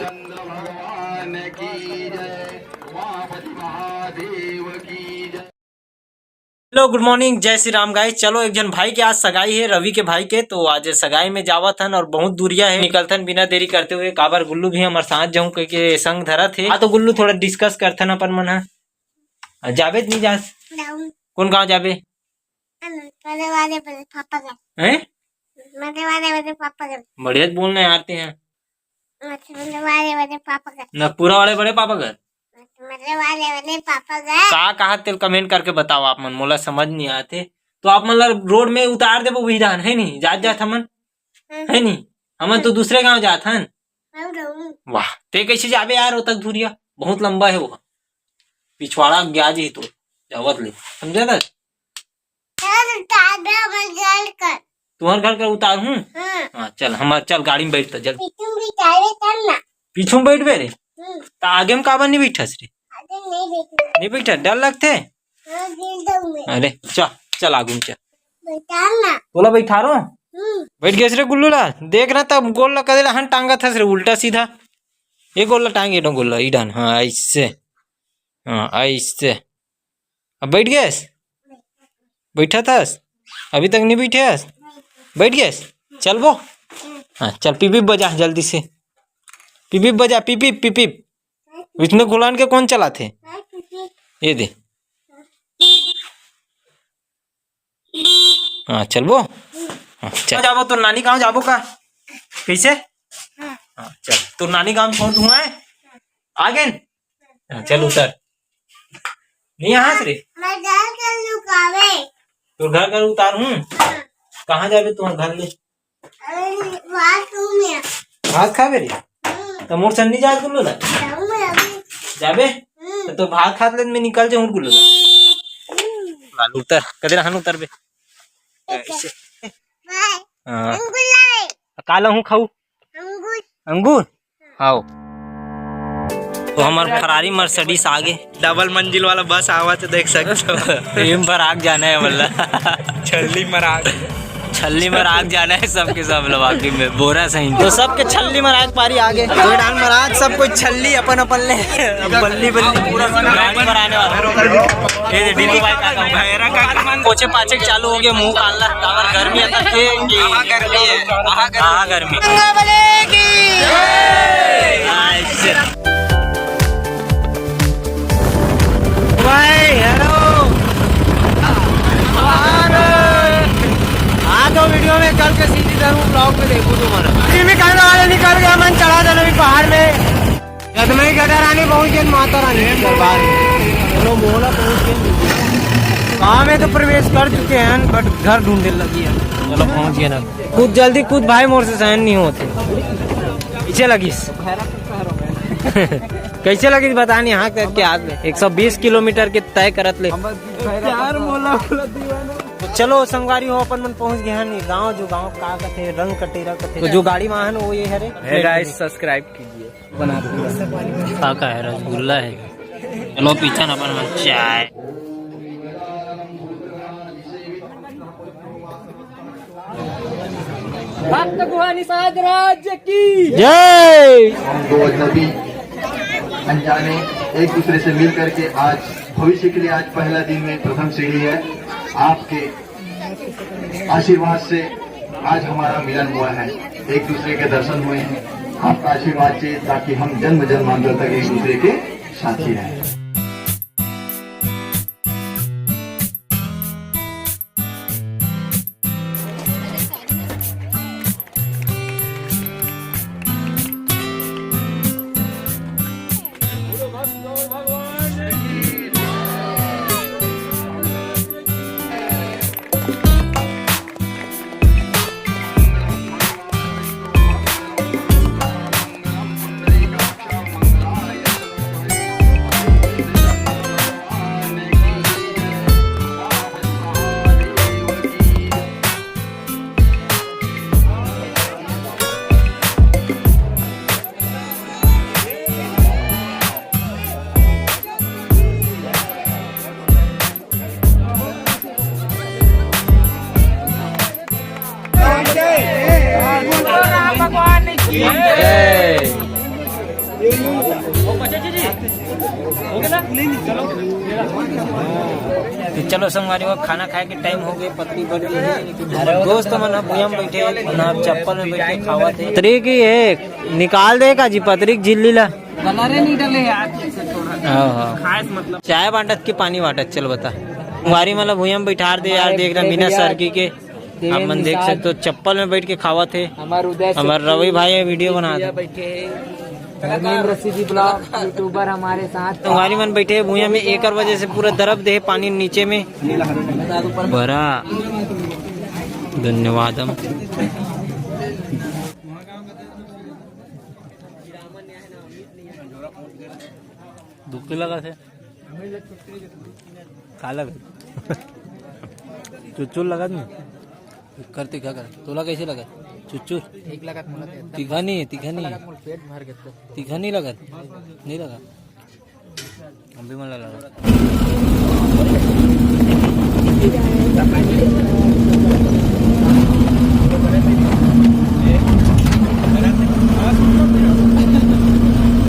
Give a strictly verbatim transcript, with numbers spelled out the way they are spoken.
चंद्र भगवान की जय, उमापति महादेव की जय। हेलो, गुड मॉर्निंग, जय श्री राम गाइस। चलो, एक झन भाई के आज सगाई हे, रवि के भाई के, तो आज सगाई में जावत हन और बहुत दूरिया हे, निकलथन बिना देरी करते हुए। काबर गुल्लू भी हमर साथ जाऊं कह के संग धरत हे। हाँ, तो गुल्लू, थोड़ा डिस्कस करथन अपन मन ह। जाबे त नहीं जास? जाऊं। कौन गांव जाबे? मरे वाले बड़े पापा घर। हैं? मरे वाले बड़े पापा घर। बढ़िया से बोलना यार ते हैं। मरे वाले बड़े पापा घर। नागपुरा वाले बड़े पापा घर। मरे वाले बड़े पापा घर। का कहा तेल कमेंट करके बताओ आप मन, मोला समझ नहीं आते। तो आप मन ला रोड में उतार देबो वही डाहन, है नहीं? जात जात हमन, हम्म। है नहीं? हमन तो दूसरे गांव जात हन। वाह, ते कैसे जाबे यार, ओतक दूरिया बहुत लंबा है वो। पिछवाड़ा गया जी तो जावत ले, समझा था? चल, उतार दे, हमर घर कर। तुम्हार घर कर उतार हूँ? हाँ। हाँ, चल, हमार, चल, गाड़ी में बैठ तो, जल्दी। पीछू भी जावे तब ना। पीछू में बैठबे रे? हम्म। तो आगे में काबर नहीं बैठस रे? आगे नहीं बैठू। नहीं बैठा, डर लगते? हाँ, गिर जाऊँ मैं। अरे, चल, चल, आगू में चल। बैठा ना। तोला बैठा रो? हम्म। बैठ गए रे गुल्लू ला, देख ना, तब गोल ला कदे ला हन टांगत हस रे, उल्टा सीधा। ये गोल ला टांगे, गोल ला, ई डान, हाँ, ऐसे। हाँ, ऐसे। अब बैठ गएस? बैठा थस? अभी तक नहीं बैठे हस? बैठ गएस? चलबो? हाँ, चल, पीपी बजा जल्दी से। पीपी बजा, पीपी, पीपी। विष्णु गुलान के कौन चलाथे? ये दे। हाँ, चलबो? हाँ, चल। जाबो, तोर नानी गांव जाबो का? कैसे? हाँ, चल, तोर नानी गांव छोड़ दूंगा, है? आगे न? हाँ, चल, उतर। नहीं, यहाँ से रे। मैं घर कर लुकावे। तोर घर कर उतार हूँ। हाँ। कहाँ जाबे तोर घर ले? अरे, बाथरूम में। भात खाबे रे? हम्म। तो मोर संग नहीं जाए गुल्लू ला? जाऊँ मैं अभी। जाबे? हम्म। तो, तो भात खात ले मैं निकल जाऊँ गुल्लू ला। हम्म। लाल उतर, कदे रहन उतर बे। ठीक है। ऐसे। बाय। हाँ। अंगूर लाए। काला हूँ खाऊ? अंगूर। अंगूर? हाओ। तो हमार फरारी मर्सिडीज आगे। डबल मंजिल वाला बस आवा तो देख सकते हो। टीम पर आग जाना है, मतलब। छल्ली मराग। छल्ली मराग जाना है सबके सब लोग आखिरी में, बोरा सही। तो सबके छल्ली मराग पारी आगे। कोई डाल मराग, सब कोई छल्ली अपन अपन ले। बल्ली बल्ली पूरा गाड़ी पर आने वाला। ये दे, डीलर भाई का काम। भैरा का काम। पोछे पाछे चालू हो गए, मुंह काला, काबर गर्मी आता है कि कहाँ गर्मी है? कहाँ गर्मी? कहाँ गर्मी? भाई, हेलो। आ तो वीडियो में चल के सीधी धरूं, ब्लॉग में देखूं तुम्हारा। टीवी करने वाले निकल गए, मन चढ़ा देना भी पहाड़ में। जब मैं गदा रानी पहुंच गए, माता रानी के दरबार में। चलो, मोहला पहुंच गए। गाँव में तो प्रवेश कर चुके हैं, but घर ढूंढने लगी है। चलो, पहुंच गए ना। कूद जल्दी कूद भाई, मोर से सहन नहीं होते। पीछे लगिस। कैसे लगिस बता नहीं, हाँ, करके हाथ में एक सौ बीस किलोमीटर के तय करत ले। प्यार मोला, मोला दीवाना। तो चलो संगवारी हो, अपन मन पहुंच गए हैं नहीं गांव, जो गांव का कथे, रंग कटेरा कथे। तो जो गाड़ी में आहन वो ये हरे। Hey guys, subscribe कीजिए। बना दो। का का है? रसगुल्ला है। चलो पीछे न अपन मन चाय। भक्त गुहा निषाद राज्य की जय। हम दो अजनबी अनजाने एक दूसरे से मिल करके आज भविष्य के लिए आज पहला दिन में प्रथम सीढ़ी है। आपके आशीर्वाद से आज हमारा मिलन हुआ है, एक दूसरे के दर्शन हुए हैं। आपका आशीर्वाद चाहिए ताकि हम जन्म जन्मांतर तक एक दूसरे के साथी रहें। तो चलो संगवारी हो, खाना खाए के टाइम हो गए, पतरी बढ़ गई है, लेकिन दोस्त मन ह भुइयां में बैठे हैं, ना चप्पल में बैठ के खावत है। पतरी की है, निकाल दे का जी पतरी की झिल्ली ला। कलरे नहीं डले यार, ठीक से थोड़ा। हाँ, हाँ। खास मतलब। चाय बांटत की पानी बांटत, चल बता। संगवारी मन ला भुइयां में बैठार दे यार, देख रहा बिना सरगी के। आप मन देख सकते हो, चप्पल में बैठ के खावत है। हमार उदय हमार सेठी, रवि भाई है, वीडियो बनात है। बैठे हैं। धर्मेंद्र सी जी ब्लॉग यूट्यूबर हमारे साथ। संगवारी मन बैठे हैं भुइयां में, एकर वजह से पूरा दरब दे पानी नीचे में। बड़ा धन्यवाद हम। दुख लगा थे। का लगा? चुचुर लगा नहीं। कर तीखा कर। तोला कैसे लगा? चुचुर। ठीक लगा, मोला तो एकदम तीखा नहीं है, तीखा नहीं है। लगा, मोर पेट भर गया तो। तीखा नहीं लगा? नहीं लगा। अभी मला लगा।